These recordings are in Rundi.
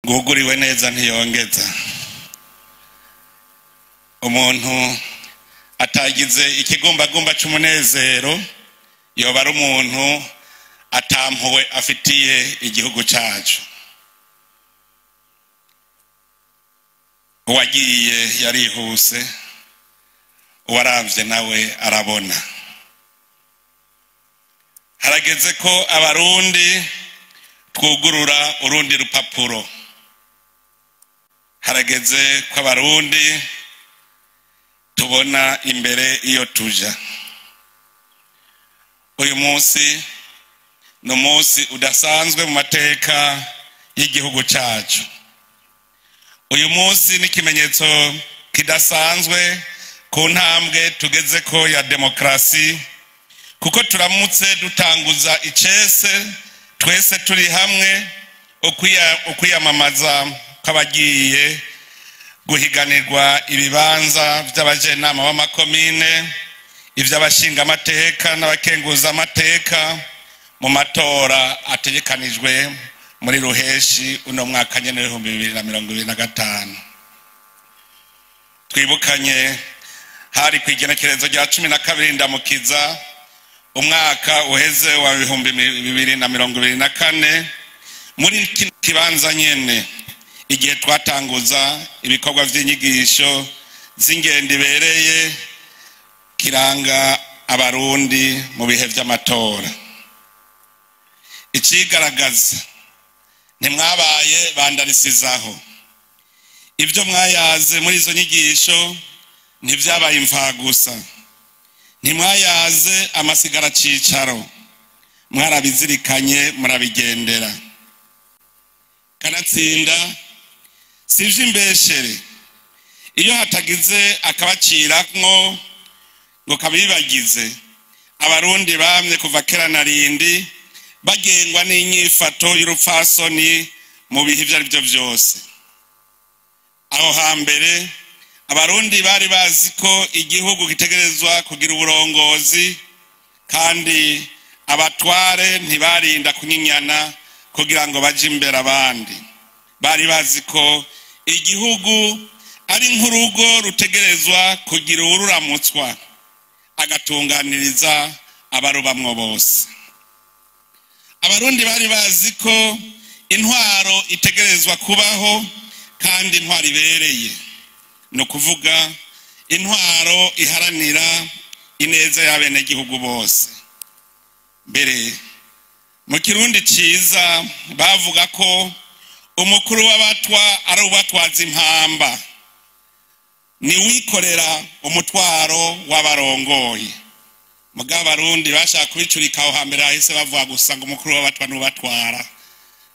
Nguguriwe neza ntiyongeza. Umuntu atagize ikigumbagumba c'umunezero yoba ari umuntu atampuwe afitiye igihugu cacu. Uwagiye yarihuse, uwaravye nawe arabona. Harageze ko abarundi twugurura urundi rupapuro. Harageze ko abarundi tubona imbere iyo tuja. Uyu munsi ni umunsi udasanzwe mu mateka y'igihugu cacu. Uyu munsi ni ikimenyetso kidasanzwe ku ntambwe tugezeko ya demokrasi, kuko turamutse dutanguza icese twese turi hamwe ukwiyamamaza kw'abagiye guhiganirwa ibibanza vy'abajenama b'amakomine, ivy'abashingamateka n'abakenguzamateka mu matora ategekanijwe muri ruheshi uno mwaka nyene 2025. Twibukanye hari kw'igenekerezo rya 12 Ndamukiza umwaka uheze wa 2024 muri kibanza nyene, igihe twatanguza ibikorwa vy'inyigisho z'ingendo ibereye kiranga abarundi mu bihe vy'amatora. Icigaragaza ntimwabaye bandarisizaho. Ibyo mwayaze muri izo nyigisho ntivyabaye imfagusa. Ntimwayaze amasigara cicaro, mwarabizirikanye murabigendera. Kanatsinda sivyo imbeshere, iyo hatagize akabaciramwo ngo kabibagize. Abarundi bamye kuva kera na rindi bagengwa n'inyifato y'urupfasoni mu bihe ivyo arivyo vyose. Aho hambere abarundi bari bazi ko igihugu gitegerezwa kugira uburongozi, kandi abatware ntibarinda kunyinyana kugira ngo baje imbere abandi. Bari bazi ko igihugu ari nk'urugo rutegerezwa kugira uwururamutswa agatunganiriza abarubamwo bose. Abarundi bari bazi ko intwaro itegerezwa kubaho kandi intwaro ibereye, ni ukuvuga intwaro iharanira ineza y'abenegihugu bose. Mbere mu kirundi ciza bavuga ko umukuru w'abatwa ari ubatwaza impamba, ni wikorera umutwaro w'abarongoye. Mugabo abarundi bashaka kubicurika aho hambere hahise bavuga gusa ngo umukuru w'abatwa nubatwara.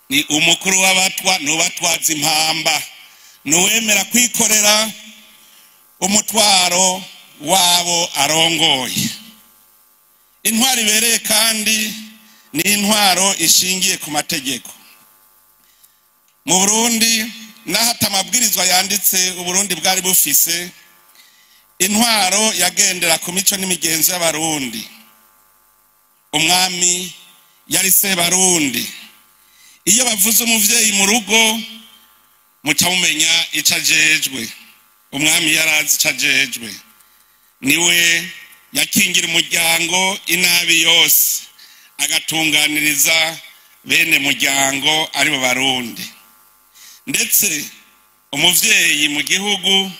Ni umukuru w'abatwa nubatwaza impamba, nuwemera kwikorera umutwaro wabo arongoye. Intwaro ibereye kandi ni intwaro ishingiye ku mategeko. Mu Burundi naho atamabwirizwa yanditse Uburundi bwari bufise, intwaro yagendera ku mico n'imigenzo y'abarundi. Umwami yari Sebarundi. Iyo bavuze umuvyeyi mu rugo muca mumenya ico ajejwe. Umwami yarazi ico ajejwe, niwe yakingira umuryango inabi yose, agatunganiriza bene muryango aribo barundi. Ndetse umuvyeyi mu gihugu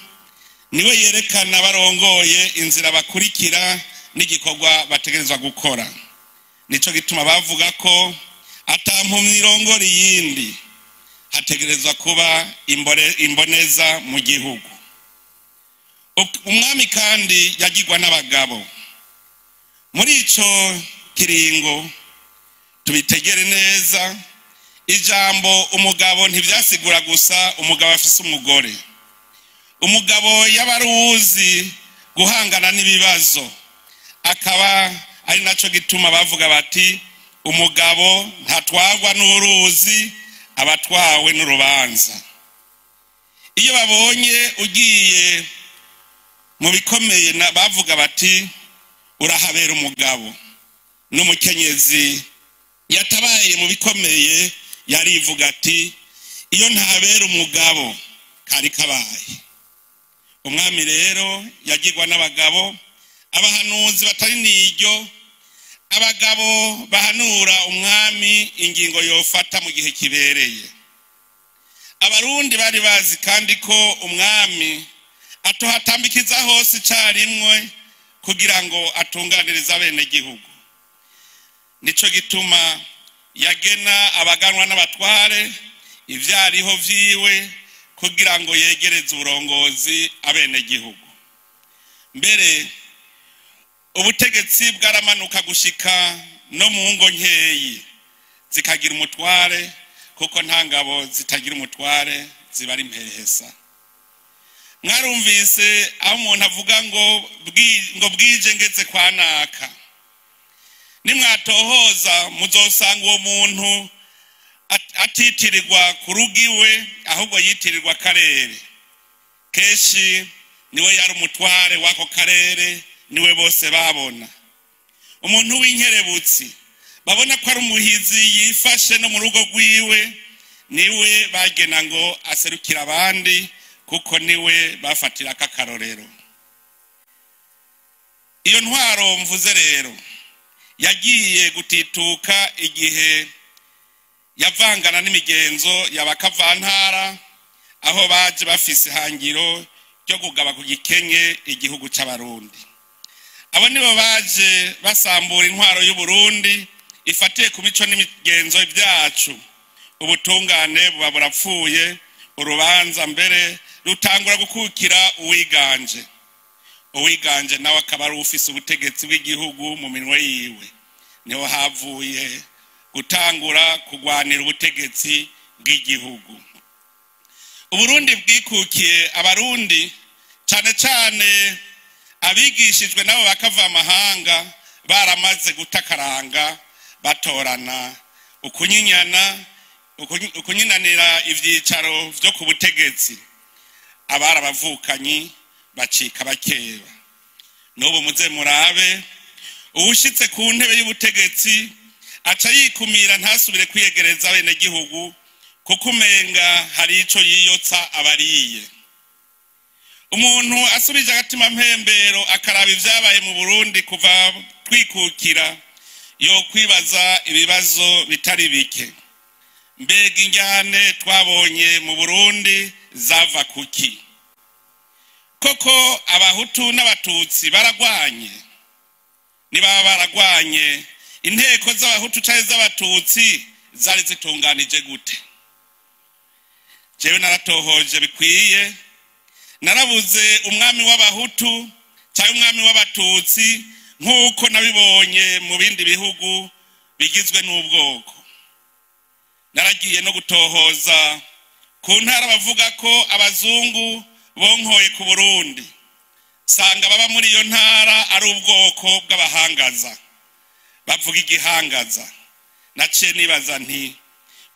niwe yerekana barongoye inzira bakurikira n'igikorwa bategerezwa gukora. Nico gituma bavuga ko atampumyi irongora iyindi, hategerezwa kuba imboneza mu gihugu. Umwami kandi yagirwa n'abagabo. Muri ico kiringo tubitegere neza, ijambo umugabo ntivyasigura gusa umugabo afise umugore. Umugabo yabaruzi guhangana n'ibibazo, akaba ari naco gituma bavuga bati umugabo ntatwagwa n'uruzi, abatwawe n'urubanza. Iyo babonye ugiye mu bikomeye bavuga bati urahabera umugabo. N'umukenyezi yatabaye mu bikomeye yarivuga ati Iyo ntabera umugabo kari kabaye. Umwami rero yagirwa n'abagabo, abahanuzi batari niryo, abagabo bahanura umwami ingingo yofata mu gihe kibereye. Abarundi bari bazi kandi ko umwami atohatambikiza hose icarimwe kugira ngo atunganirize abenegihugu. Nico gituma yagena abaganwa n'abatware ivyariho vyiwe kugira ngo yegereze uburongozi abenegihugu. Mbere ubutegetsi bwaramanuka gushika no mu ngo nkeyi zikagira umutware, kuko nta ngabo zitagira umutware ziba ari impehesa. Mwarumvise aho umuntu avuga ngo bwije ngeze kwa naka. Nimwatohoza muzosanga uwo muntu atitirirwa ku rugo iwe, ahubwo yitirirwa akarere. Kenshi niwe yari umutware w'ako karere, niwe bose babona. Umuntu w'inkerebutsi babona ko ari umuhizi yifashe no mu rugo rwiwe, niwe bagena ngo aserukire abandi, kuko niwe bafatira akarorero. Iyo ntwaro mvuze rero yagiye gutituka igihe yavangana n'imigenzo y'abakavantara, aho baje bafise ihangiro ryo kugaba ku gikenye igihugu c'Abarundi. Abo nibo baje basambura intwaro y'Uburundi ifatiye ku mico n'imigenzo byacu. Ubutungane buba burapfuye, urubanza mbere rutangura gukukira uwiganje. Uwiganje nawe akaba ari ufise ubutegetsi bw'igihugu mu minwe yiwe. Niho havuye gutangura kugwanira ubutegetsi bw'igihugu. Uburundi bwikukiye Abarundi, cane cane abigishijwe nabo bakava amahanga, baramaze gutakaranga, batorana ukunyinyana, ukunyinanira ivyicaro vyo ku butegetsi. Abari abavukanyi bacika bakeba. N'ubu muze murabe, uwushitse ku ntebe y'ubutegetsi aca yikumira ntasubire kwiyegereza abenegihugu, kuko umenga hari ico yiyotsa abariye. Umuntu asubije agatima mpembero akaraba ivyabaye mu Burundi kuva twikukira, yo kwibaza ibibazo bitari bike. Mbega injyane twabonye mu Burundi zava kuki? Koko Abahutu n'Abatutsi baragwanye? Niba baragwanye, inteko z'Abahutu canke z'Abatutsi zari zitunganije gute? Jewe naratohoje bikwiye, narabuze umwami w'Abahutu canke umwami w'Abatutsi nk'uko nabibonye mu bindi bihugu bigizwe n'ubwoko. Naragiye no gutohoza ku ntara bavuga ko abazungu bonkoye ku Burundi, sanga baba muri iyo ntara ari ubwoko bw'abahangaza, bavuga igihangaza. Naciye nibaza nti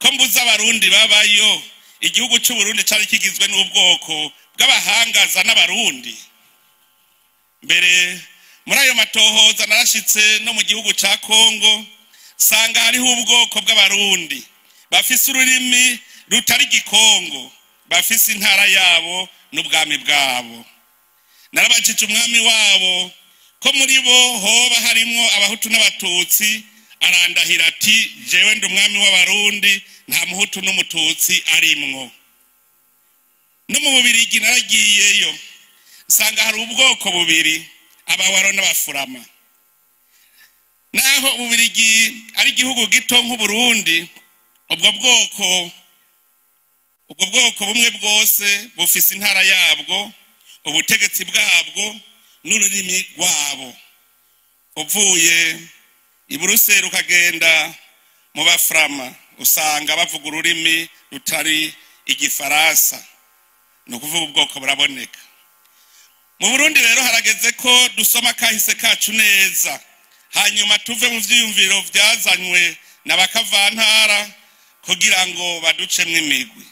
ko mbuze Abarundi babayo, igihugu c'u Burundi cari kigizwe n'ubwoko bw'abahangaza n'Abarundi. Mbere muri ayo matohoza narashitse no mu gihugu ca Kongo, sanga hariho ubwoko bw'Abarundi bafise ururimi rutari igikongo, bafise intara yabo n'ubwami bwabo. Narabajije umwami wabo ko muri bo hoba harimwo Abahutu n'Abatutsi, arandahira ati jewe ndi umwami w'Abarundi, nta muhutu n'umututsi arimwo. No mu Bubirigi naragiyeyo, nsanga hari ubwoko bubiri, Abawaro n'Abafurama. Naho Ububirigi ari igihugu gito nk'Uburundi, ubwo bwoko bumwe bwose bufise intara yabwo, ubutegetsi bwabwo n'ururimi rwabo. Uvuye i Buruseli ukagenda mu Baframa, usanga bavuga ururimi rutari igifaransa, ni ukuvuga ubwoko buraboneka. Mu Burundi rero harageze ko dusoma kahise kacu neza, hanyuma tuve mu vyiyumviro vyazanywe n'abakavantara kugira ngo baducemwo imigwi.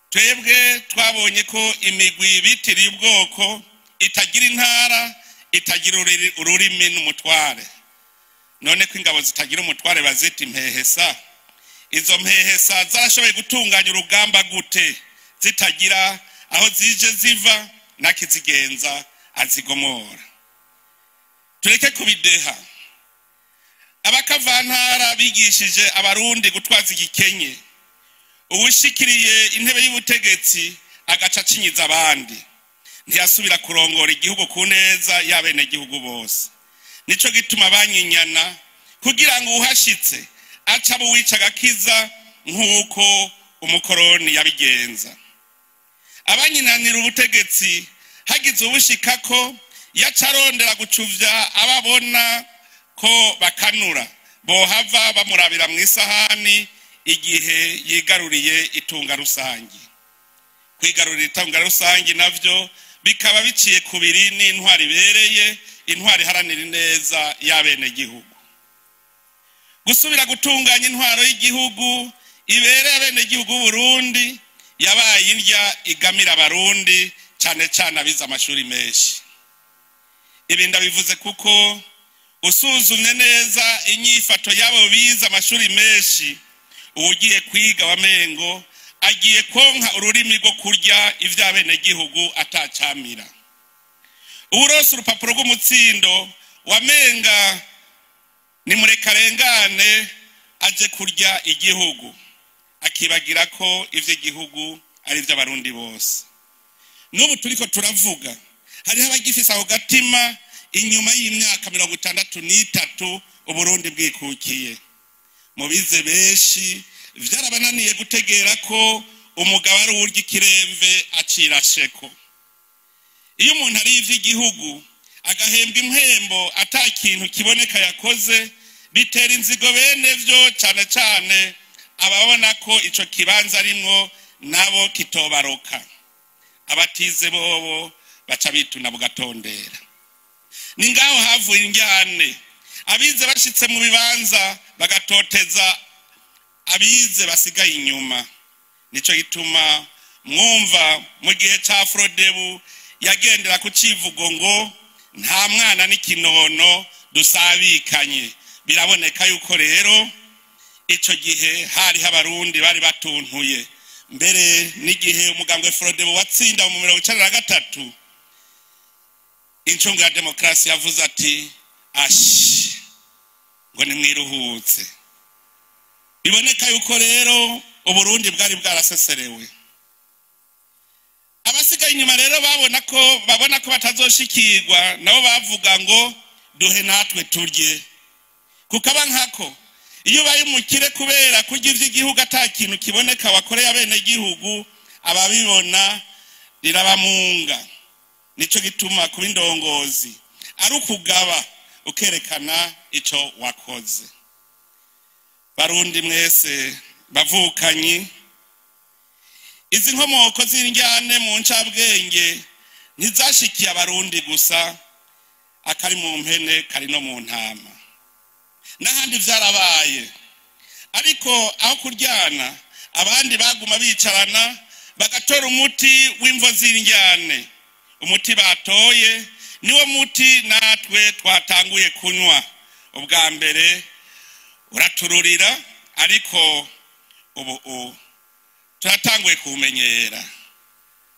Twebwe twabonye ko imigwi bitiriye ubwoko itagira intara, itagira ururimi n'umutware. None ko ingabo zitagira umutware bazita impehesa, Izo mpehesa zarashoboye gutunganya urugamba gute zitagira aho zije ziva nakizigenza azigomora? Tureke kubideha. Abakavantara bigishije abarundi gutwaza igikenye, uwushikiriye intebe y'ubutegetsi agaca acinyiza abandi, ntiyasubira kurongora igihugu ku neza y'abenegihugu bose. Nico gituma banyinyana kugira ngo uhashitse aca abuwica agakiza nk'uko umukoroni yabigenza. Abanyinanira ubutegetsi hagize ubushikako yaca arondera gucuvya ababona ko bakanura, bohava bamurabira mu isahani igihe yigaruriye itunga rusangi. Kwigarurira itunga rusangi navyo bikaba biciye kubiri n'intwari ibereye, intwari iharanira ineza y'abenegihugu. Gusubira gutunganya intwaro y'igihugu ibereye abenegihugu b'Uburundi yabaye indya igamira abarundi, cane cane abize amashuri menshi. Ibi ndabivuze kuko usuzumye neza inyifato y'abo bize amashuri menshi, uwugiye kwiga wamengo agiye konka ururimi rwo kurya ivy'abenegihugu atacamira. Uwuronse urupapuro rw'umutsindo wamenga ni murekarengane aje kurya igihugu, akibagira ko ivy'igihugu ari ivy'abarundi bose. N'ubu turiko turavuga hariho abagifise ako gatima inyuma y'imyaka 63 Uburundi bwikukiye. Mu bize benshi vyarabananiye gutegera ko umugabo ari uwurya ikiremve acirasheko. Iyo umuntu ari ivy'igihugu agahembwa impembo ata kintu kiboneka yakoze, bitera inzigo bene vyo, cane cane ababona ko ico kibanza arimwo nabo kitobaroka. Abatize bobo baca bituna bugatondera. Ni ngaho havuye injyane, abize bashitse mu bibanza bagatoteza abize basigaye inyuma. Nico gituma mwumva mu gihe ca Frodebu yagendera ku civugo ngo nta mwana n'ikinono dusabikanye. Biraboneka yuko rero ico gihe hariho abarundi bari batuntuye. Mbere n'igihe umugambwe Frodebu watsinda mu 1993, incungu ya demokrasi yavuze ati ashi ngo nimwiruhutse. Biboneka yuko rero Uburundi bwari bwaraseserewe. Abasigaye inyuma rero babona ko batazoshikirwa, nabo bavuga ngo duhe natwe turye. Kukaba nkako iyo ubaye umukire kubera kurya ivy'igihugu ata kintu kiboneka wakoreye abenegihugu, ababibona rirabamunga. Nico gituma kuba indongozi ari ukugaba ukerekana ico wakoze. Barundi mwese bavukanyi, izi nkomoko z'indyane mu ncabwenge ntizashikiye abarundi gusa, akari mu mpene kari no mu ntama. N'ahandi vyarabaye, ariko aho kuryana abandi baguma bicarana bagatora umuti w'imvo z'indyane. Umuti batoye niwo muti natwe twatanguye kunywa. Ubwa mbere uratururira, ariko ubu turatanguye kuwumenyera.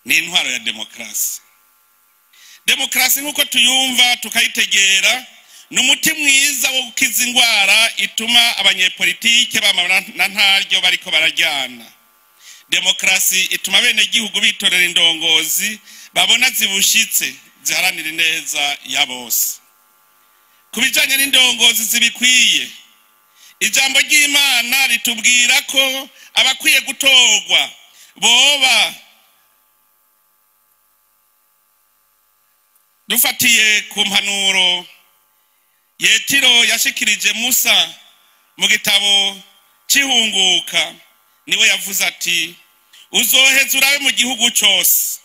Ni intwaro ya demokrasi. Demokrasi nk'uko tuyumva tukayitegera ni umuti mwiza wo gukiza ingwara ituma abanyepolitike bamara na ntaryo bariko barajyana. Demokrasi ituma abenegihugu bitorera indongozi babona zibushitse ziharanira ineza ya bose. Ku bijanye n'indongozi zibikwiye, ijambo ry'Imana ritubwira ko abakwiye gutorwa boba dufatiye ku mpanuro Yetiro yashikirije Musa mu gitabo c'ihunguka. Niwe yavuze ati uzoheza urabe mu gihugu cose.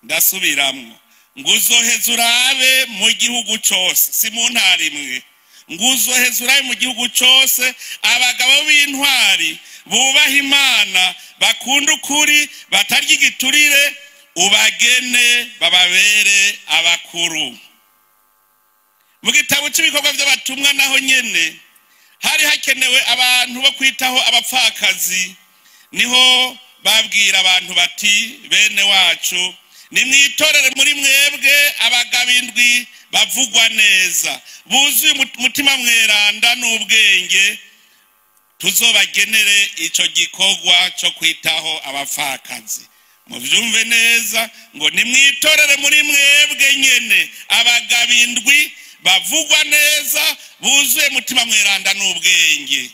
Ndasubiramwo ngo uzoheza urabe mu gihugu cose, si mu ntara imwe, ngo uzoheza urabe mu gihugu cose abagabo b'intwari bubaha Imana, bakunda ukuri, batarya igiturire, ubagene bababere abakuru. Mu gitabo cy'ibikorwa by'abatumwa naho nyene Hari hakenewe abantu bo kwitaho abapfakazi, niho babwira abantu bati bene wacu nimwitorere muri mwebwe abagabo indwi bavugwa neza buzuye umutima mweranda n'ubwenge, tuzobagenere ico gikorwa cyo kwitaho abapfakazi. Muvyumve neza ngo nimwitorere muri mwebwe nyene abagabo indwi bavugwa neza buzuye mutima mweranda n'ubwenge.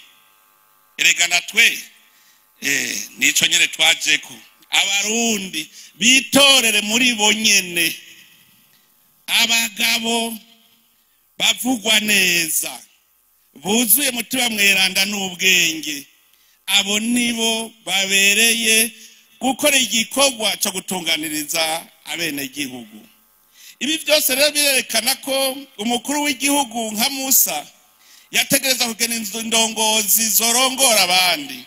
Erega natwe nico nyene twajeko abarundi bitorere muri bo nyene abagabo bavugwa neza buzuye mutima mweranda n'ubwenge. Abo nibo babereye gukora igikorwa cyo gutunganiriza abenegihugu. Ibi byose rero birerekana ko umukuru w'igihugu nka Musa yategereza kugena indongozi zorongora abandi,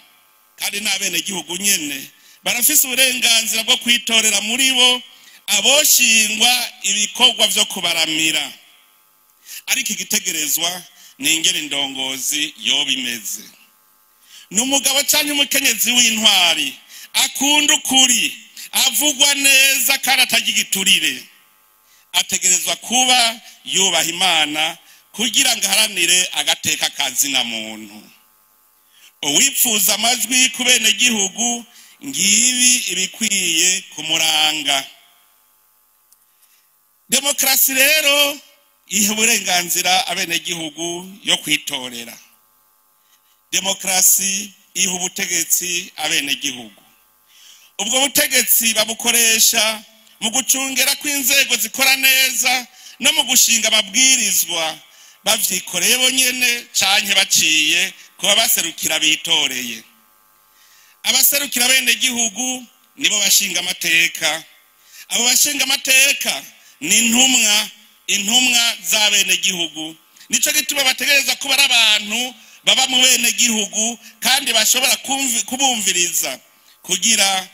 kandi n'abenegihugu nyene barafise uburenganzira bwo kwitorera muri bo aboshingwa ibikorwa vyo kubaramira. Ariko igitegerezwa ni ingene indongozi yoba imeze. Ni umugabo canke umukenyezi w'intwari akunda ukuri, avugwa neza kandi atarya igiturire. Ategerezwa kuba yubaha Imana kugira ngo aharanire agateka kazina muntu. Uwipfuza amajwi ku benegihugu ngibi ibikwiye kumuranga. Demokrasi rero iha uburenganzira abenegihugu yo kwitorera. Demokrasi iha ubutegetsi abenegihugu. Ubwo butegetsi babukoresha mu gucungera kw'inzego zikora neza no mu gushinga amabwirizwa bavyikoreye bonyene canke baciye kuba baserukira bitoreye. Abaserukira abenegihugu nibo bashinga amateka. Abo bashinga amateka ni intumwa z'abenegihugu. Nico gituma bategereza kuba ari abantu baba mu benegihugu kandi bashobora kubumviriza kugira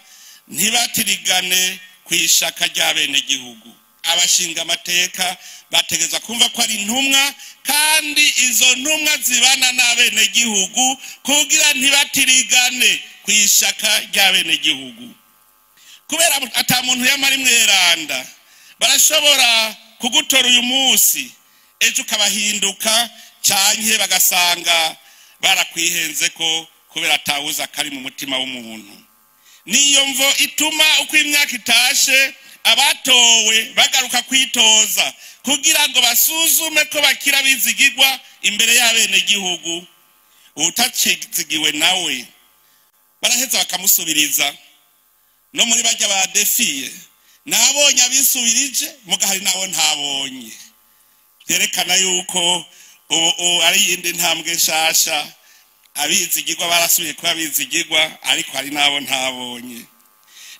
ntibatirigane kwishaka ry'abenegihugu. Abashinga amateka bategereza kumva ko ari intumwa, kandi izo ntumwa zibana n'abenegihugu kugira ntibatirigane kwishaka ry'abenegihugu. Kubera ata muntu yamara imweranda, barashobora kugutora uyu munsi ejo ukabahinduka canke bagasanga barakwihenze ko kubera atawuza kari mu mutima w'umuntu. Niyo mvo ituma uko imyaka itashe abatowe bagaruka kwitoza kugira ngo basuzume ko bakira bizigirwa imbere y'abenegihugu. Utacizigiwe nawe baraheza bakamusubiriza. No muri barya badefiye nabonye abisubirije mugahari nabo ntabonye. Byerekana yuko ubu ari yindi ntambwe nshasha, abizigirwa barasubiye kuba abizigirwa, ariko hari nabo ntabonye.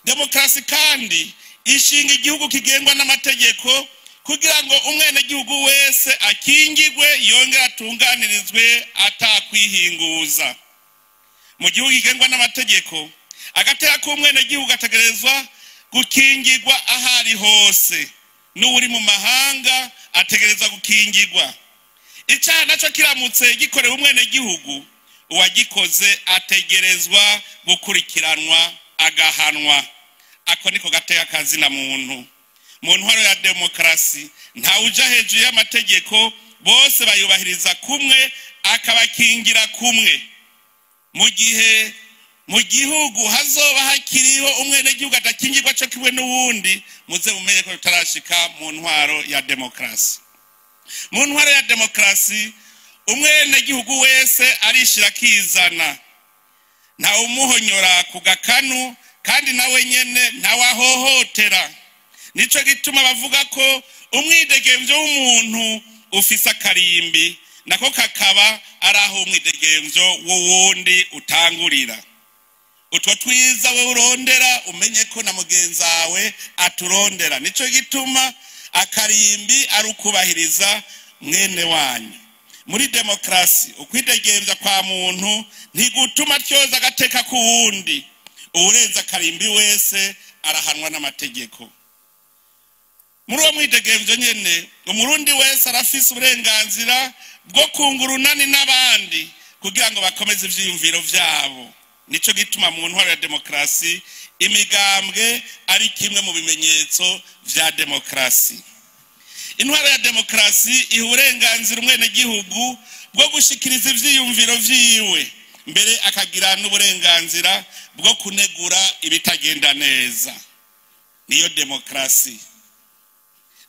Demokrasi kandi ishinga igihugu kigengwa n'amategeko kugira ngo umwenegihugu wese akingirwe yongere atunganirizwe atakwihinguza. Mu gihugu kigengwa n'amategeko, agateka k'umwenegihugu ategerezwa gukingirwa ahari hose, n'uri mu mahanga ategerezwa gukingirwa. Icaha naco kiramutse gikorewe umwenegihugu, uwagikoze ategerezwa gukurikiranwa agahanwa. Ako niko gateka kazina muntu. Mu ntwaro ya demokrasi ntawuja hejuru y'amategeko, bose bayubahiriza kumwe akabakingira kumwe. Mu gihe mu gihugu hazoba hakiriho umwenegihugu adakingirwa co kimwe n'uwundi, muze mumenye ko tutarashika mu ntwaro ya demokrasi. Mu ntwaro ya demokrasi umwenegihugu wese arishira akizana, ntawe umuhonyora ku gakanu kandi nawe nyene ntawahohotera. Nico gituma bavuga ko umwidegemvyo w'umuntu ufise akarimbi, nako kakaba ari aho umwidegemvyo w'uwundi utangurira. Utwo twiza we urondera umenye ko na mugenzi wawe aturondera. Nico gituma akarimbi ari ukubahiriza mwene wanyu. Muri demokrasi ukwidegemvya kwa muntu ntigutuma tyoza agateka k'uwundi. Uwurenza akarimbi wese arahanwa n'amategeko. Muri uwo mwidegemvyo nyene, umurundi wese arafise uburenganzira bwo kunga urunani n'abandi kugira ngo bakomeze ivyiyumviro vyabo. Nico gituma mu ntwaro ya demokarasi imigambwe ari kimwe mu bimenyetso vya demokarasi. Intwaro ya demokarasi iha uburenganzira umwenegihugu bwo gushikiriza ivyiyumviro vyiwe, mbere akagira n'uburenganzira bwo kunegura ibitagenda neza. Niyo demokarasi.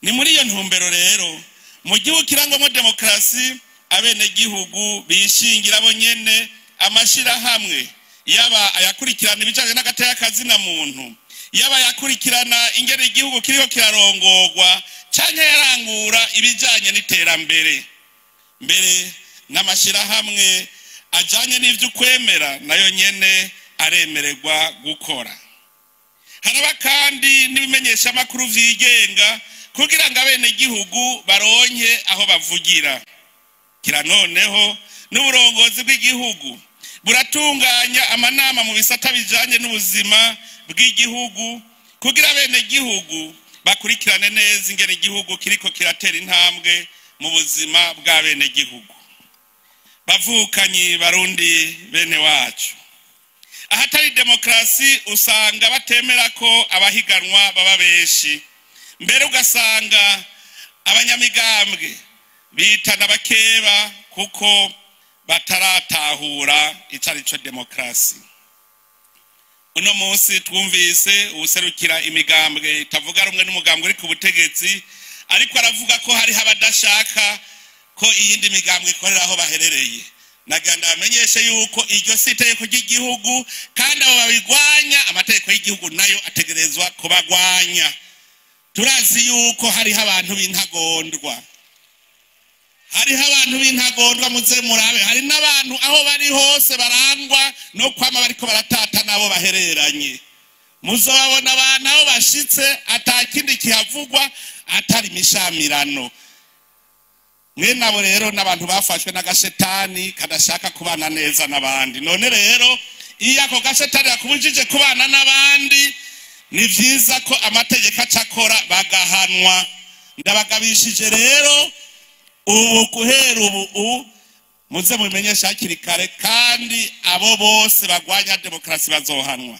Ni muri iyo ntumbero rero mu gihugu kirangwamo demokarasi abenegihugu bishingira bo nyene amashirahamwe, yaba ayakurikirana ibijanye n'agateka kazina muntu, yaba ayakurikirana ingene igihugu kiriko kirarongorwa, canke yarangura ibijanye n'iterambere. Mbere n'amashirahamwe ajanye n'ivy'ukwemera nayo nyene aremererwa gukora. Haraba kandi n'ibimenyeshamakuru vyigenga kugira ngo abenegihugu baronke aho bavugira. Kira noneho n'uburongozi bw'igihugu buratunganya amanama mu bisata bijanye n'ubuzima bw'igihugu kugira abenegihugu bakurikirane neza ingene igihugu kiriko kiratera intambwe mu buzima bw'abenegihugu. Bavukanyi Barundi bene wacu, ahatari demokarasi usanga batemera ko abahiganwa baba benshi, mbere ugasanga abanyamigambwe bitana bakeba kuko bataratahura icari co demokarasi. Uno munsi twumvise uwuserukira imigambwe itavuga rumwe n'umugambwe uri ku butegetsi, ariko aravuga ko hariho abadashaka ko iyindi migambwe ikorera aho baherereye. Nagira ndabamenyeshe yuko iryo si itegeko ry'igihugu, kandi abo babigwanya amategeko y'igihugu nayo ategerezwa kubagwanya. Turazi yuko hariho abantu b'intagondwa, hariho abantu b'intagondwa, muze murabe, hari n'abantu aho bari hose barangwa no kwama bariko baratata nabo bahereranye. Muzobabona abantu aho bashitse atakindi kihavugwa atari imishamirano. Mwe nabo rero n'abantu bafashwe n'agashetani kadashaka kubana neza n'abandi. None rero iyo ako gashetani yakubujije kubana n'abandi, ni vyiza ko amategeko acakora bagahanwa. Ndabagabishije rero ubu guhera ubu muze mubimenyeshe hakiri kare, kandi abo bose bagwanya demokarasi bazohanwa.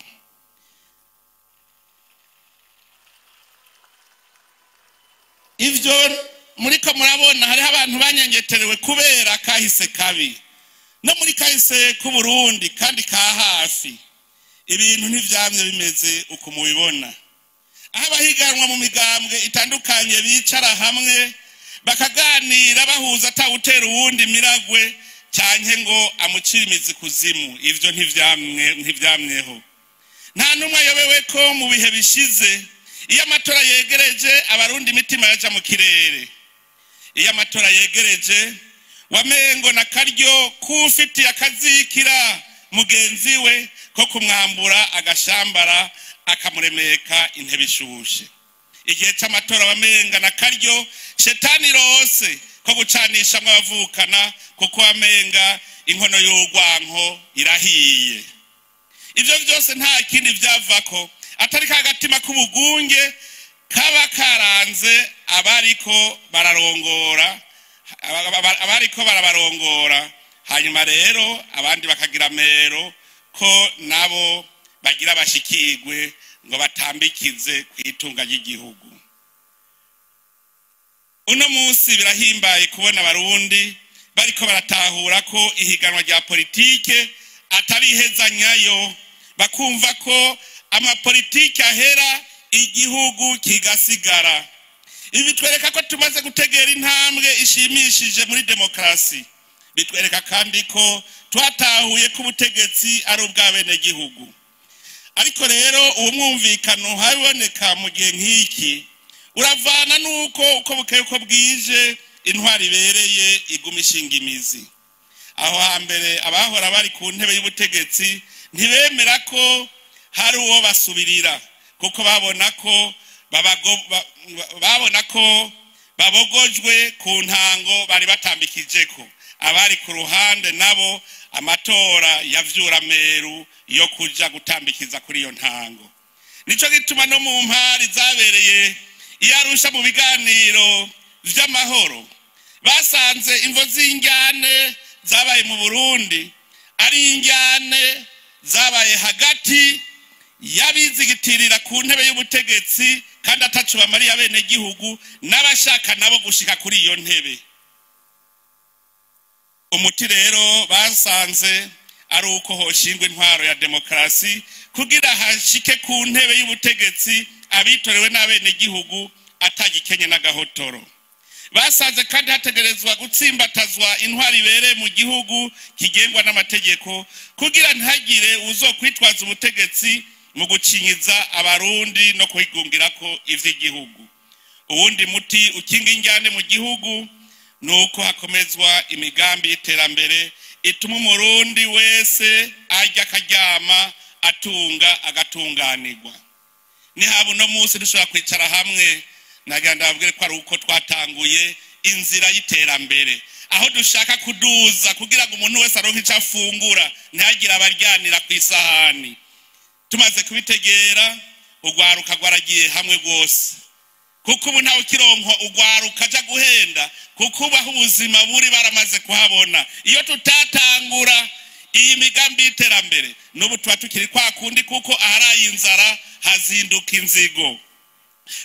Ivyo muriko murabona hariho abantu banyengeterewe kubera kahise kabi, no muri kahise k'Uburundi kandi ka hafi ibintu ntivyamye bimeze uko mubibona. Aho abahiganwa mu migambwe itandukanye bicara hamwe bakaganira bahuza atawutera uwundi miragwe canke ngo amucire imizi kuzimu, ivyo ntivyamyeho. Nta n'umwe ayobewe ko mu bihe bishize iyo amatora yegereje abarundi imitima yaja mu kirere. Iyo amatora yegereje wamengo na karyo kufitiye akazikira mugenzi we ko kumwambura agashambara akamuremeka intebe ishushe. Igihe c'amatora wamenga na karyo shetani rose ko gucanishamwo abavukana, kuko wamenga inkono y'urwanko irahiye. Ivyo vyose nta kindi vyavako atari kagatima k'ubugunge kaba karanze abariko bararongora, abariko barabarongora. Hanyuma rero abandi bakagira mero ko nabo bagira bashikirwe ngo batambikize kwitunga ry'igihugu. Uno munsi birahimbaye kubona abarundi bariko baratahura ko ihiganwa rya politike atari ihezanyayo, bakumva ko amapolitike ahera igihugu kigasigara. Ibi bitwereka ko tumaze gutegera intambwe ishimishije muri demokarasi. Bitwereka kandi ko twatahuye ko ubutegetsi ari ubw'abenegihugu. Ariko rero uwo mwumvikano haboneka mu gihe nk'iki uravana nuko uko bukeye uko bwije intwari ibereye iguma ishinga imizi. Aho hambere abahora bari ku ntebe y'ubutegetsi ntibemera ko hari uwo basubirira, kuko babona ko babogojwe ku ntango bari batambikijeko. Abari ku ruhande nabo amatora yavyura meru yo kuja gutambikiza kuri iyo ntango. Nico gituma no mu mpari zabereye i Arusha mu biganiro vy'amahoro basanze imvo z'injyane zabaye mu Burundi ari injyane zabaye hagati y'abizigitirira ku ntebe y'ubutegetsi kandi atacu bamariye abenegihugu n'abashaka nabo gushika kuri iyo ntebe. Umuti rero basanze ari uko hoshingwa intwaro ya demokarasi kugira hashike ku ntebe y'ubutegetsi abitorewe n'abenegihugu atagikenye n'agahotoro. Basanze kandi hategerezwa gutsimbatazwa intwaro ibereye mu gihugu kigengwa n'amategeko kugira ntihagire uzokwitwaza ubutegetsi mu gucinyiza abarundi no kwigungirako ivy'igihugu. Uwundi muti ukinga injyane mu gihugu nuko hakomezwa imigambi y'iterambere ituma umurundi wese arya akaryama atunga agatunganirwa. Nihaba uno munsi dushobora kwicara hamwe, nagira ndababwire ko ari uko twatanguye inzira y'iterambere, aho dushaka kuduza kugira ngo umuntu wese aronke ico afungura, ntihagire abaryanira kw'isahani. Tumaze kubitegera, urwaruka rwaragiye hamwe rwose, kuko ubu ntawe ukironka urwaruka aja guhenda, kuko ubu aho ubuzima buri baramaze kuhabona. Iyo tutatangura iyi migambi y'iterambere n'ubu tuba tukiri kwa kundi, kuko aharaye inzara hazinduka inzigo.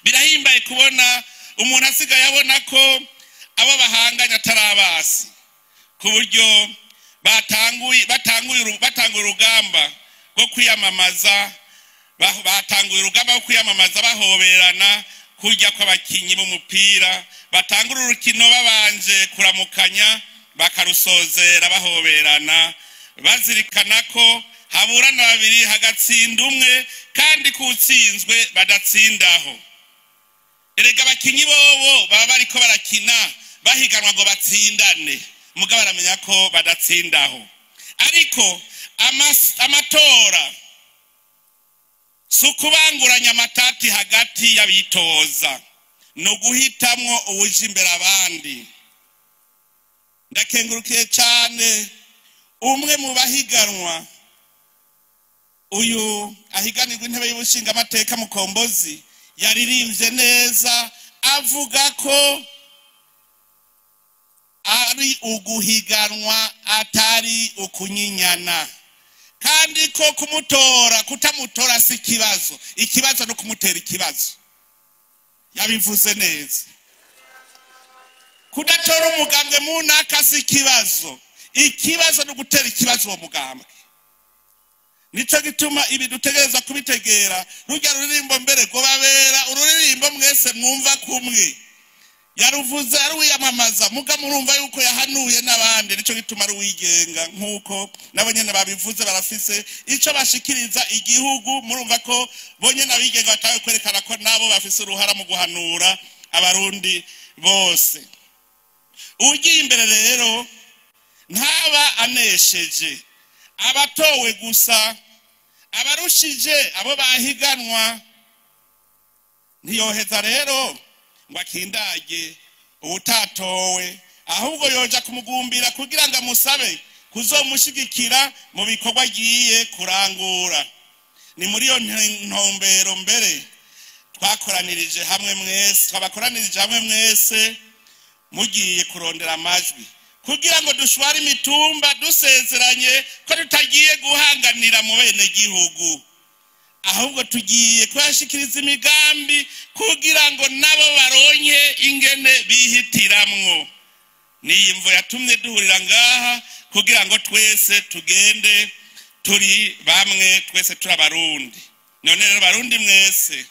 Birahimbaye kubona umuntu asigaye abona ko abo bahanganye atarabasi, ku buryo batanguye urugamba rwo kwiyamamaza, batanguye urugamba rwo kwiyamamaza bahoberana kurya kw'abakinyi b'umupira, batangura urukino babanje kuramukanya bakarusozera bahoberana, bazirikana ko haburana babiri hagatsinda umwe, kandi kutsinzwe badatsindaho. Erega abakinyi bobo baba bariko barakina bahiganwa ngo batsindane, mugabo baramenya ko badatsindaho. Ariko amatora si ukubanguranya amatati hagati y'abitoza, ni uguhitamwo uwuje imbere abandi. Ndakengurukiye cyane umwe mu bahiganwa, uyu ahiganirwa intebe y'ubushingamateka Mukombozi, yaririmbye neza avuga ko ari uguhiganwa atari ukunyinyana, kandi ko kumutora kutamutora si ikibazo, ikibazo no kumutera ikibazo. Yabivuze neza. Kudatora umugambwe munaka si ikibazo, ikibazo no gutera ikibazo uwo mugambwe. Nico gituma ibi dutegereza kubitegera. Rujya ruririmbo mbere go babera ururirimbo mwese mwumva kumwe, yaruvuze ari wiyamamaza, muga murumva yuko yahanuye n'abandi. Nico gituma ari wigenga, nkuko nabo nyene babivuze, barafise ico bashikiriza igihugu. Murumva ko bonye nabigenga batawe kwerekana ko nabo bafise uruhara mu guhanura abarundi bose. Ugiye imbere rero ntaba anesheje abatowe gusa, abarushije abo bahiganwa. Ntiyoheza rero ngo akindage uwutatowe, ahubwo yoja kumugumbira kugira ngo amusabe kuzomushigikira mu bikorwa agiye kurangura. Ni muri iyo ntumbero mbere twakoranirije hamwe mwese, twabakoranirije hamwe mwese mugiye kurondera amajwi, kugira ngo dushware imitumba dusezeranye ko tutagiye guhanganira mu bene gihugu, ahubwo tugiye kubashikiriza imigambi kugira ngo nabo baronke ingene bihitiramwo. Niyi mvo yatumye duhurira ngaha, kugira ngo twese tugende turi bamwe, twese turi abarundi. None rero barundi mwese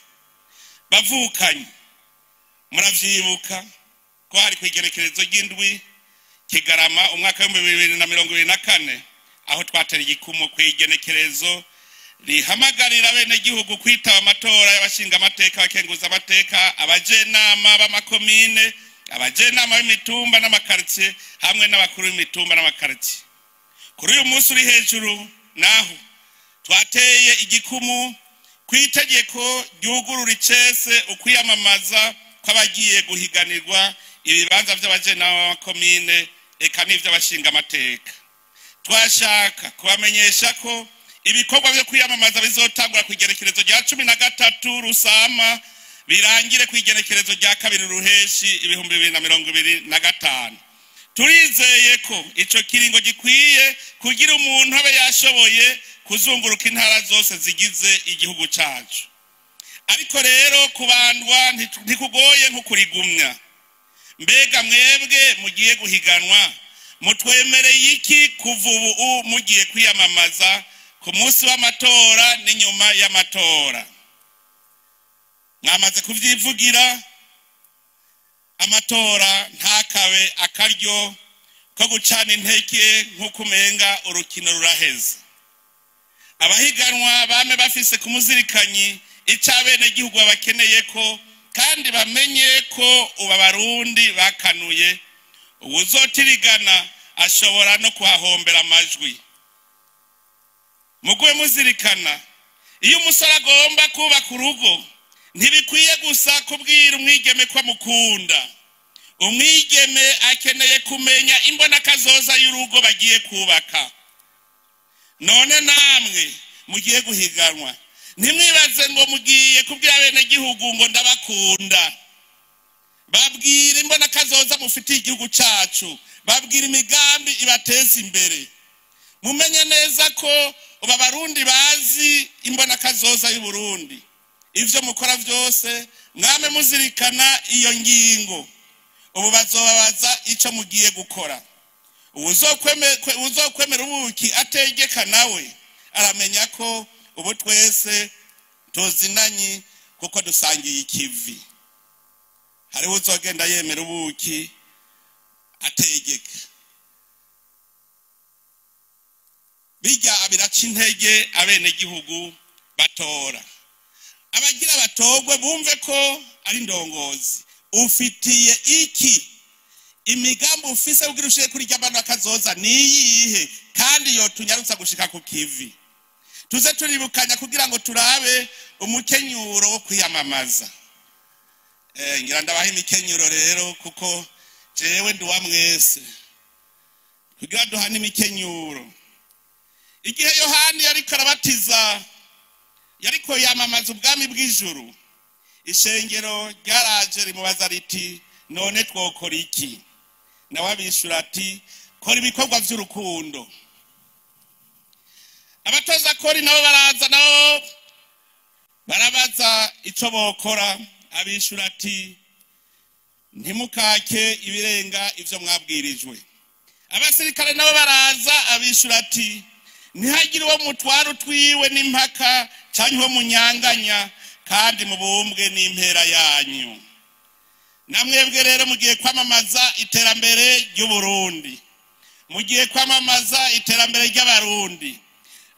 bavukanye, muravyibuka ko hari kwigerekerezo ry'indwi Kigarama umwaka w'ibihumbi 2024, aho twatera igikumu kwigenekerezo rihamagarira bene gihugu kwitaba amatora y'abashinga amateka, abakenguza amateka, abajenama b'amakomine, abajenama b'imitumba n'amakartie, hamwe n'abakuru b'imitumba n'amakartie. Kuri uyu munsi uri hejuru naho twateye igikumu kw'itegeko ryugurura icese ukwiyamamaza kw'abagiye guhiganirwa ibibanza vy'abajenama b'amakomine eka n'ivy'abashinga amateka. Twashaka kubamenyesha ko ibikorwa byo kwiyamamaza bizotangura ku igenekerezo rya 13 Rusama birangire ku igenekerezo rya 2 Ruheshi 2025. Turizeye ko ico kiringo gikwiye kugira umuntu abe yashoboye kuzunguruka intara zose zigize igihugu cacu. Ariko rero kubandwa ntikugoye nko kurigumya. Mbega mwebwe mugiye guhiganwa mutwemereye iki kuva ubu mugiye kwiyamamaza ku munsi w'amatora n'inyuma y'amatora? Mwamaze kuvyivugira. Amatora ntakabe akaryo ko gucana inteke nk'uko umenga urukino ruraheze. Abahiganwa bame bafise ku muzirikanyi ico abenegihugu babakeneye ko, kandi bamenye ko ubu Abarundi bakanuye. Uwuzotirigana ashobora no kuhahombera amajwi. Mugume muzirikana, iyo umusore agomba kubaka urugo ntibikwiye gusa kubwira umwigeme ko amukunda. Umwigeme akeneye kumenya imbonakazoza y'urugo bagiye kubaka. None namwe mugiye guhiganwa, ntimwibaze ngo mugiye kubwira abenegihugu ngo ndabakunda. Babwire imbonakazoza mufitiye igihugu cacu, babwire imigambi ibateza imbere. Mumenye neza ko ubu Abarundi bazi imbonakazoza y'Uburundi. Ivyo mukora vyose mwame muzirikana iyo ngingo. Ubu bazobabaza ico mugiye gukora. Uwuzokwemera ubuki ategeka nawe aramenya ko ubu twese tuzinanye kuko dusangiye ikivi. Hariho uzogenda yemera ubuki ategeka, bijya biraca intege abenegihugu batora. Abagira batogwe bumve ko ari ndongozi. Ufitiye iki imigambi ufise kugira ushire kuri rya bana kazoza niyihe, kandi yotunyarutsa gushika ku kivi? Tuze turibukanya kugira ngo turabe umukenyuro wo kwiyamamaza. Ngira ndabaha imikenyuro rero, kuko jewe nduwa mwese, kugira duhane imikenyuro. Igihe Yohani yariko arabatiza, yariko yamamaza ubwami bw'ijuru, ishengero ryaraje rimubaza riti none twokora iki? Nawe abishura ati kora ibikorwa vy'urukundo. Abatoza kori nabo baraza, nabo barabaza ico bokora. Abishura ati ntimukake ibirenga ivyo mwabwirijwe. Abasirikare nabo baraza, abishura ati ntihagire uwo mutwara utwiwe n'impaka canke uwo munyanganya, kandi mubumbwe n'impera yanyu. Namwebwe rero mugiye kwamamaza iterambere ry'Uburundi, mugiye kwamamaza iterambere ry'Abarundi.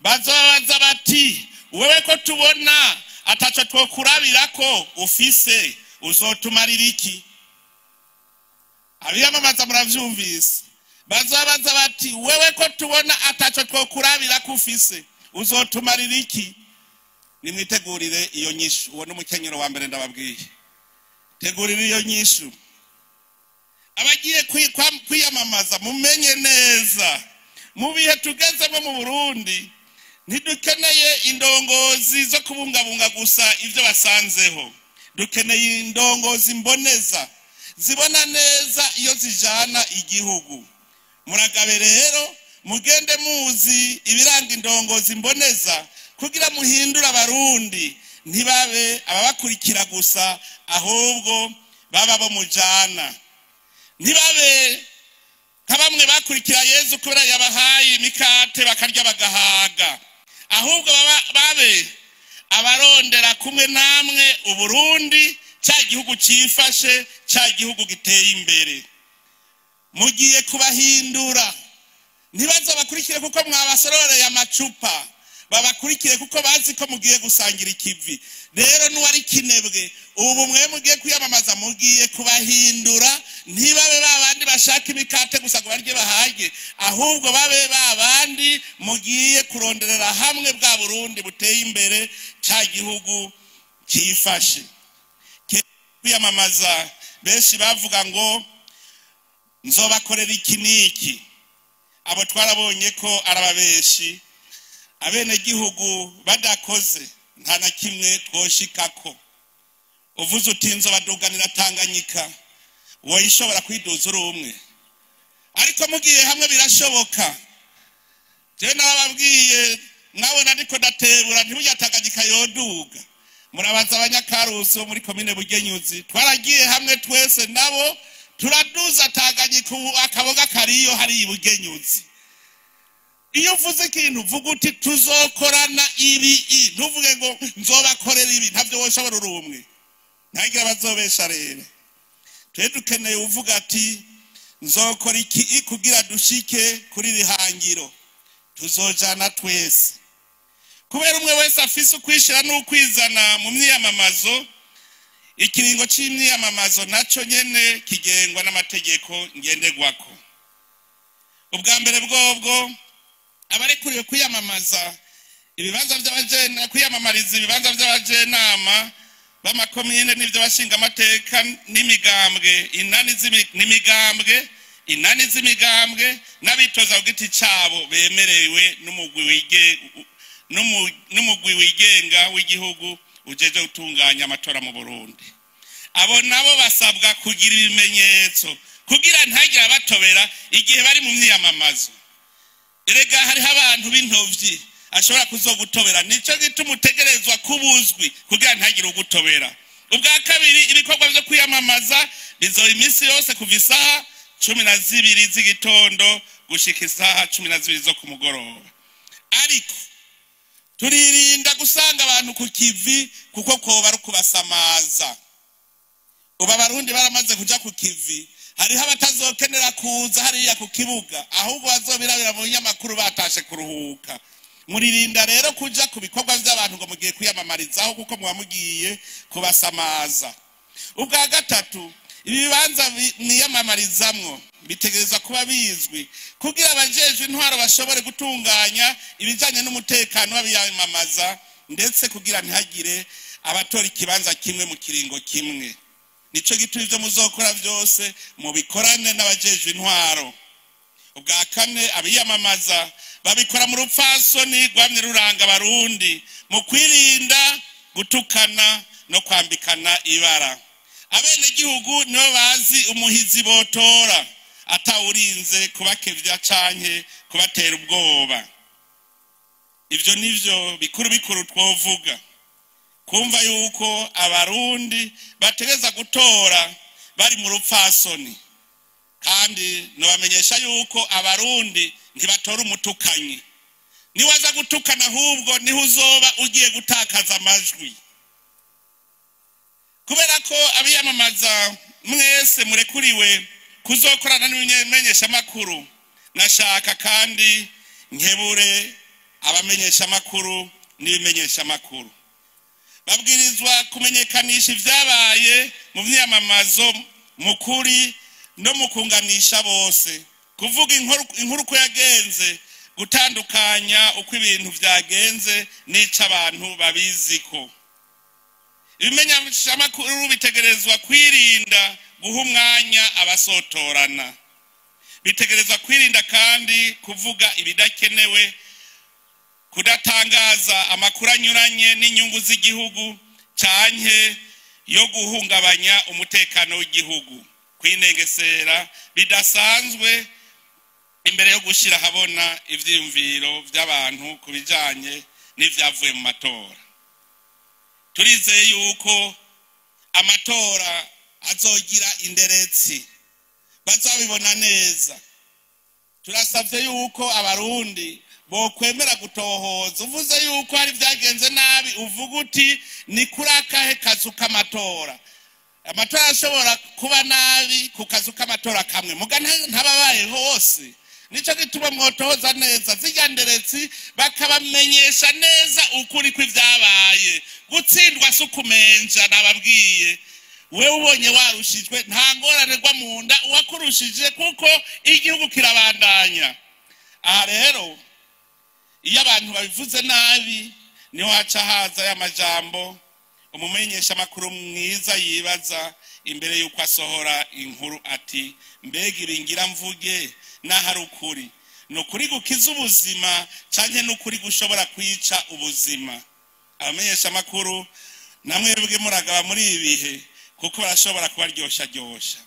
Bazobaza bati wewe ko tubona ataco twokurabirako ufise, uzotumarira iki? Abiyamamaza muravyumvise. Bazobaza bati wewe ko tubona ataco twokurabirako ufise, uzotumarira iki? Nimwitegurire iyo nyishu. Uwo n'umukenyero wa mbere ndababwiye. Tegurire iyo nyishu. Abagiye kwiyamamaza mumenye neza, mu bihe tugezemo mu Burundi ntidukeneye indongozi zo kubungabunga gusa ivyo basanzeho. Dukeneye indongozi mboneza zibona neza iyo zijana igihugu. Muragabe rero mugende muzi ibiranga indongozi mboneza kugira muhindura Abarundi, ntibabe ababakurikira gusa, ahubwo baba bo mujana. Ntibabe nka bamwe bakurikira Yezu kubera yabahaye imikate bakarya bagahaga, ahubwo babe abarondera kumwe namwe Uburundi, cya gihugu cifashe, cya gihugu giteye imbere. Mugiye kubahindura, ntibaza bakurikire kuko mwabasororeye amacupa, babakurikire kuko bazi ko mugiye gusangira ikivi. Rero n'uwari kinebwe ubu mwe mugiye kwiyamamaza, mugiye kubahindura, ntibabe babandi bashaka imikate gusa ngo barye bahage, ahubwo babe babandi mugiye kuronderera hamwe bwa Burundi buteye imbere, cya gihugu cyifashe. Kwiyamamaza benshi bavuga ngo nzobakorera iki n'iki, abo twarabonye ko arababeshi. Abenegihugu badakoze nta na kimwe twoshikako. Uvuze uti nzobaduganira Tanganyika, woyishobora kwiduza uri umwe? Ariko mugiye hamwe birashoboka. Je nababwiye mwabona ndiko ndatebura ntiburya Tanganyika yoduga. Murabaza abanyakarusi bo muri komine Bugenyuzi, twaragiye hamwe twese nabo turaduza Tanganyika, ubu akaboga kariyo hari Bugenyuzi. Iyo uvuze ikintu uvuga uti tuzokorana ibi, ntuvuge ngo nzobakorera ibi, ntavyo woshobora uri umwe. Ntagira bazobesha rero. Twe dukeneye uvuga ati nzokora iki kugira dushike kuri rihangiro, tuzojana twese. Kubera umwe wese afise ukwishira n'ukwizana mu myiyamamazo, ikiringo c'imyiyamamazo naco nyene kigengwa n'amategeko ngenderwako. Ubwa mbere bwobwo abarekuriwe kwiyamamaza ibibanza by'abajena, kwiyamamariza ibibanza by'abajenama b'amakomine n'ivyo bashinga amateka n'imigambwe inani n'imigambwe inani z'imigambwe n'abitoza ku giti cabo bemerewe n'umugwi wigenga w'igihugu ujeje gutunganya amatora mu Burundi. Abo nabo basabwa kugira ibimenyetso kugira ntagire abatobera igihe bari mu myiyamamazo. Erega hariho abantu b'intovyi ashobora kuzogutobera, nico gituma utegerezwa kubuzwi kugira ntagire ugutobera. Ubwa kabiri, ibikorwa vyo kwiyamamaza bizoba iminsi yose kuva isaha 12 z'igitondo gushika isaha 12 zo ku mugoroba. Ariko turirinda gusanga abantu ku kivi kuko koba ari ukubasamaza. Ubu abarundi baramaze kuja ku kivi, hariho abatazokenera kuza hariya ku kibuga, ahubwo bazobirabira mu binyamakuru batashe kuruhuka. Muririnda rero kuja ku bikorwa vy'abantu ngo mugiye kwiyamamarizaho kuko muba mugiye kubasamaza. Ubwa gatatu, ibibanza mwiyamamarizamwo bitegerezwa kuba bizwi kugira abajejwe intwaro bashobore gutunganya ibijanye n'umutekano w'abiyamamaza, ndetse kugira ntihagire abatora ikibanza kimwe mu kiringo kimwe. Nico gituma ivyo muzokora vyose mubikorane n'abajejwe intwaro. Ubwa kane, abiyamamaza babikora mu rupfasoni rwamye ruranga abarundi mu kwirinda gutukana no kwambikana ibara. Abenegihugu nibo bazi umuhizi botora atawurinze kubakevya canke kubatera ubwoba. Ivyo nivyo bikuru bikuru twovuga. Kumva yuko abarundi bategeza gutora bari mu rupfasoni, kandi nobamenyesha yuko abarundi ntibatora umutukanyi. Niwaza gutukana ahubwo niho uzoba ugiye gutakaza amajwi. Kubera ko abiyamamaza mwese murekuriwe kuzokorana n'ibimenyeshamakuru, nashaka kandi nkebure abamenyeshamakuru n'ibimenyeshamakuru. Babwirizwa kumenyekanisha ivyabaye mu myiyamamazo mu kuri no mu kunganisha bose, kuvuga inkuru uko yagenze, gutandukanya uko ibintu vyagenze n'ico abantu babiziko. Ibimenyeshamakuru bitegerezwa kwirinda guha umwanya abasotorana. Bitegerezwa kwirinda kandi kuvuga ibidakenewe, kudatangaza amakuru anyuranye n'inyungu z'igihugu canke yo guhungabanya umutekano w'igihugu, kwinengesera bidasanzwe imbere yo gushira ahabona ivyiyumviro vy'abantu ku bijanye n'ivyavuye mu matora. Turizeye yuko amatora azogira inderetsi, bazabibona neza. Turasavye yuko abarundi bokwemera gutohoza. Uvuze yuko hari vyagenze nabi, uvuga uti ni kuri akahe kazu k'amatora. Amatora ashobora kuba nabi ku kazu k'amatora kamwe, muga ntababaye hose. Nico gituma mwotohoza neza zirya nderetsi, bakabamenyesha neza ukuri kw'ivyabaye. Gutsindwa si ukumenja, nababwiye. Wewe ubonye warushijwe nta ngorane rwa munda uwakurushije, kuko igihugu kirabandanya. Aha rero iyo abantu babivuze nabi niho haca haza y'amajambo umumenyesha makuru mwiza yibaza imbere yuko asohora inkuru ati mbega ibingira mvuge nahari ukuri. Ni ukuri gukiza ubuzima canke ni ukuri gushobora kwica ubuzima. Abamenyesha makuru namwebwe muragaba muri ibi bihe kuko barashobora kubaryosha ryosha.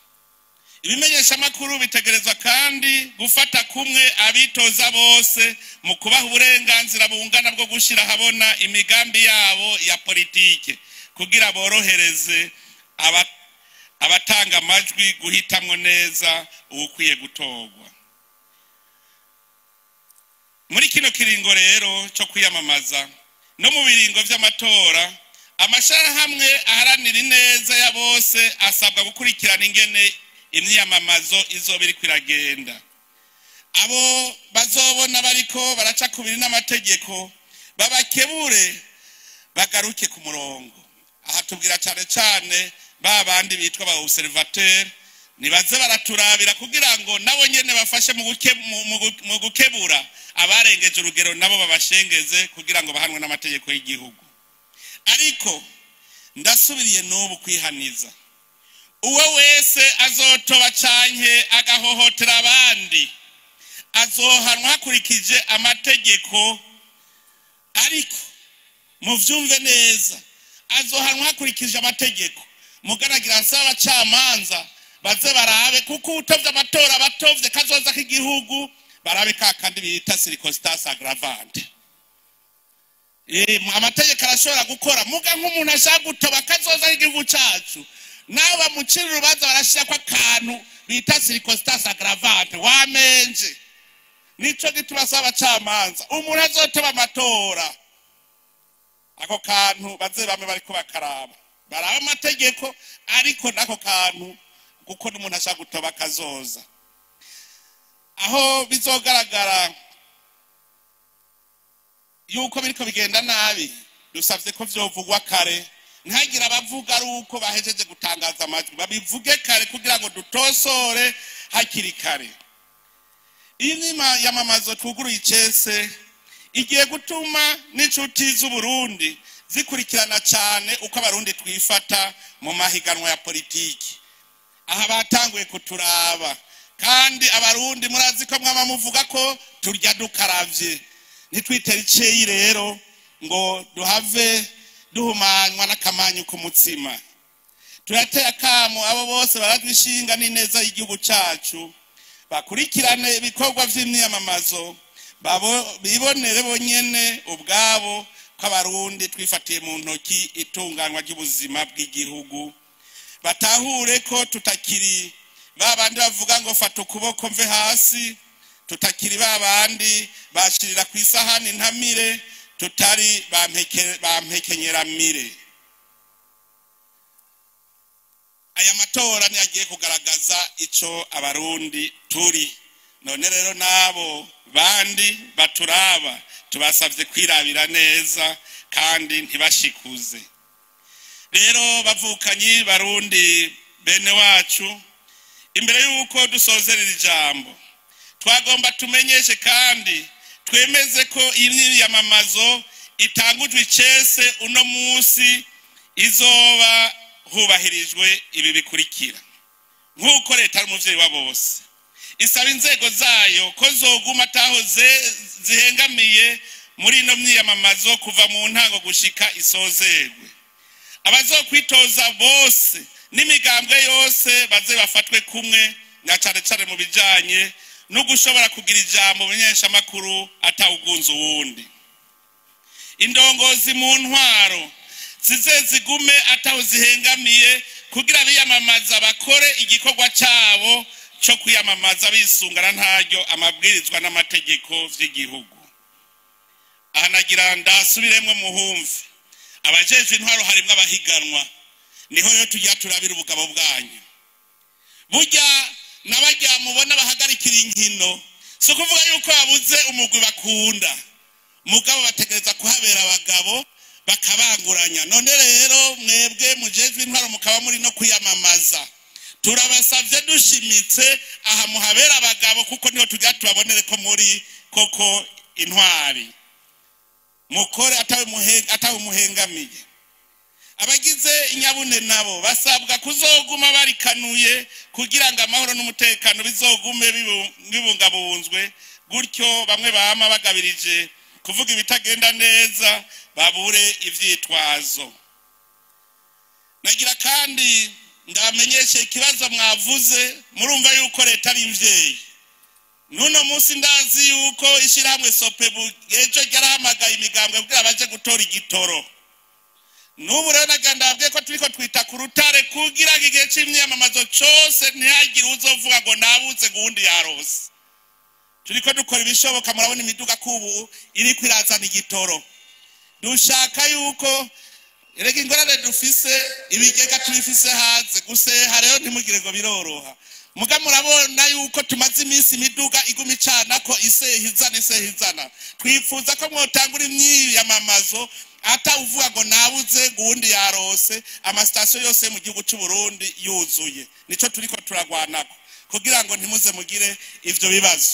Ibimenyeshamakuru bitegerezwa kandi gufata kumwe abitoza bose mu kubaha uburenganzira bungana bwo gushyira ahabona imigambi yabo ya politike, kugira borohereze abatanga amajwi guhitamwo neza uwukwiye gutorwa. Muri kino kiringo rero cyo kwiyamamaza no mu biringo vy'amatora, amashirahamwe aharanira ineza ya bose asabwa gukurikirana ingene imyiyamamazo izoba iriko iragenda. Abo bazobona bariko baraca kubiri n'amategeko babakebure bagaruke ku murongo. Aha tubwira cane cane ba bandi bitwa ba observateur, nibaze baraturabira kugira ngo nabo nyene bafashe mu gukebura abarengeje urugero, nabo babashengeze kugira ngo bahanwe n'amategeko y'igihugu. Ariko ndasubiriye n'ubu kwihaniza uwo wese azotoba canke agahohotera abandi azohanwa hakurikije amategeko. Ariko muvyumve neza, azohanwa hakurikije amategeko. Mugaragira nsaba abacamanza baze barabe, kuko utovye amatora batovye kazoza k'igihugu, barabe ka kandi bita circonstance aggravante. Amategeko arashobora gukora, muga nk'umuntu ashaka gutoba kazoza k'igihugu cacu, nawe bamucira urubanza barashirako akantu bita circonstance aggravante wamenje. Nico gituma asaba abacamanza umuntu azotoba amatora ako kantu baze bame bariko bakaraba, baraba amategeko, ariko nako kantu kuko n'umuntu ashaka gutoba kazoza. Aho bizogaragara yuko biriko bigenda nabi, dusavye ko vyovugwa kare, ntagira abavuga ari uko bahejeje gutangaza amajwi, babivuge kare kugira ngo dutosore hakiri kare. Iyi myiyamamazo twuguruye icese igiye gutuma n'inshuti z'Uburundi zikurikirana cane uko abarundi twifata mu mahiganwa ya politiki. Aha batanguye kuturaba, kandi abarundi murazi ko mwama muvuga ko turya dukaravye. Ntitwitere iceyi rero ngo duhave duhumanywa n'akamanyu k'umutsima. Turateye akamo abo bose baradwishinga n'ineza y'igihugu cacu, bakurikirane ibikorwa vy'imyiyamamazo, bibonere bonyene ubwabo ko abarundi twifatiye mu ntoki itunganywa ry'ubuzima bw'igihugu. Batahure ko tutakiri ba bandi bavuga ngo fata ukuboko mve hasi, tutakiri ba bandi bashirira ku isahani ntamire, tutari bampekenyeramire. Aya matora ni agiye kugaragaza ico abarundi turi. None rero nabo bandi baturaba tubasavye kwirabira neza kandi ntibashikuze. Rero bavukanyi barundi bene wacu, imbere yuko dusozerera ijambo twagomba tumenyeshe kandi twemeze ko iyi myiyamamazo itangujwe icese uno munsi izoba hubahirijwe ibi bikurikira. Nk'uko leta ari umuvyeyi wa bose, isaba inzego zayo ko zoguma ataho zihengamiye muri ino myiyamamazo kuva mu ntango gushika isozerwe. Abazokwitoza bose n'imigambwe yose baze bafatwe kumwe, na cane cane mu bijanye no gushobora kugira ijambo mu menyeshamakuru atawugunza uwundi. Indongozi mu ntwaro zize zigume ataho zihengamiye kugira biyamamaza bakore igikorwa cabo cyo kwiyamamaza bisungana ntaryo amabwirizwa n'amategeko vy'igihugu. Aha nagira ndasubiremwo muhumve, abajejwe intwaro harimwo abahiganwa, niho rero tujya turabira ubugabo bwanyu. Burya n'abarya mubona bahagarikira inkino, si ukuvuga yuko babuze umugwi bakunda, mugabo bategereza kuhabera abagabo bakabanguranya. None rero mwebwe mujejwe intwaro mukaba muri no kwiyamamaza, turabasavye dushimitse aha muhabera abagabo, kuko niho tujya tubabonere ko muri koko intwari. Mukore atawe muhengamiye. Abagize inyabune nabo basabwa kuzoguma barikanuye kugira ngo amahoro n'umutekano bizogume bibungabunzwe, gutyo bamwe bama bagabirije kuvuga ibitagenda neza babure ivyitwazo. Nagira kandi ndamenyeshe ikibazo mwavuze, murumva yuko leta ari imvyeyi. Nuno munsi ndazi yuko ishirahamwe Sopebu ejo ryarahamagaye imigambwe kugira baje gutora igitoro. N'ubu rero nagandabwiye ko turiko twita ku rutare kugira ngo igihe c'imyamamazo cose ntihagire uzovuga ngo nabuze ngo uwundi yarose. Turiko dukora ibishoboka, murabona imiduga kubu iriko irazana igitoro. Dushaka yuko erega ingorane dufise, ibigega tubifise hanze, guseha rero ntimugire ngo biroroha. Muga murabona yuko tumaze iminsi imiduga iguma icana ko iseha izana. Twifuza ko mwotangura imyiyamamazo ata uvuga ngo nabuze ngo uwundi yarose, amasitasiyo yose mu gihugu c'u Burundi yuzuye. Nico turiko turagwanako kugira ngo ntimuze mugire ivyo bibazo.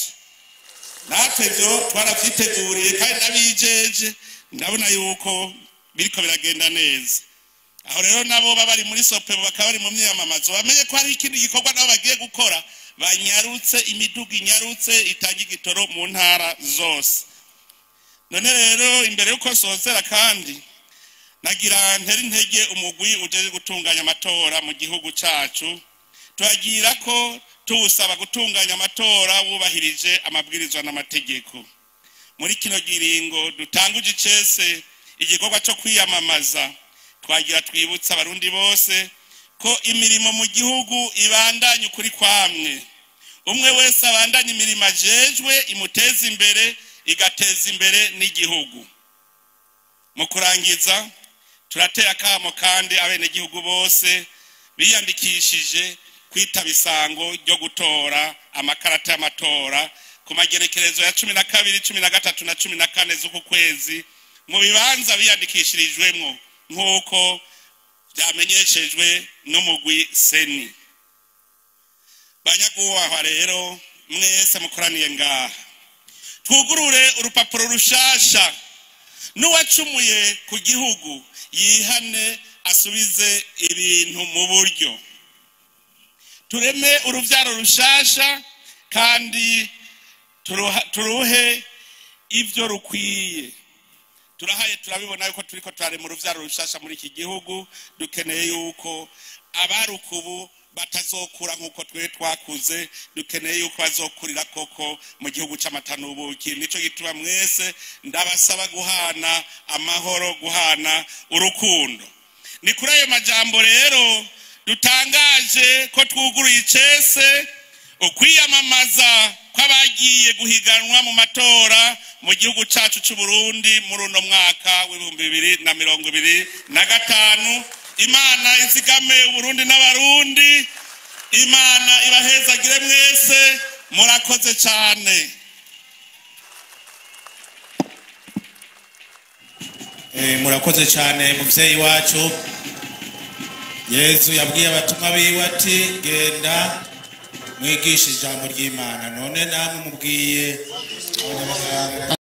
Natwe ivyo twaravyiteguriye kandi nabijeje, ndabona yuko biriko biragenda neza. Aho rero nabo baba bari muri Sopebu bakaba bari mu myiyamamazo, bamenye ko hari ikindi gikorwa nabo bagiye gukora, banyarutse imiduga inyarutse itanga igitoro mu ntara zose. None rero imbere yuko sozera kandi nagira ntera intege umugwi ujeje gutunganya amatora mu gihugu cacu, turagira ko tuwusaba gutunganya amatora wubahirije amabwirizwa n'amategeko. Muri kino giringo dutanguje icese igikorwa co kwiyamamaza, twagira twibutsa abarundi bose ko imirimo mu gihugu ibandanye ukuri kwamwe. Umwe wese abandanye imirimo ajejwe imuteza imbere, igateza imbere n'igihugu. Mu kurangiza turatera akamo kandi abenegihugu bose biyandikishije kwitaba isango ryo gutora amakarata y'amatora ku magerekerezo ya 12, 13 na 14 z'uku kwezi mu bibanza biyandikishirijwemwo nk'uko vyamenyeshejwe n'umugwi Seni. Banyakubahwa rero mwese mukoraniye ngaha, twugurure urupapuro rushasha. N'uwacumuye ku gihugu yihane asubize ibintu mu buryo. Tureme uruvyaro rushasha kandi turuhe ivyo rukwiye. Turahaye turabibona yuko turiko turarema uruvyaro rushasha muri iki gihugu. Dukeneye yuko abarukubu batazokura nkuko twe twakuze, dukeneye yuko bazokurira koko mu gihugu c'amata n'ubuki. Nico gituma mwese ndabasaba guhana amahoro, guhana urukundo. Ni kuri ayo majambo rero dutangaje ko twuguruye icese ukwiyamamaza kw'abagiye guhiganwa mu matora mu gihugu cacu c'u Burundi muri uno mwaka w'ibihumbi bibiri na mirongo ibiri na gatanu. Imana izigame Uburundi n'abarundi, Imana ibahezagire mwese, murakoze cyane. Murakoze cyane muvyeyi wacu. Yezu yabwiye abatumwa biwe ati genda mwigishe ijambo ry'Imana, none namwe mubwiye abanyamahanga.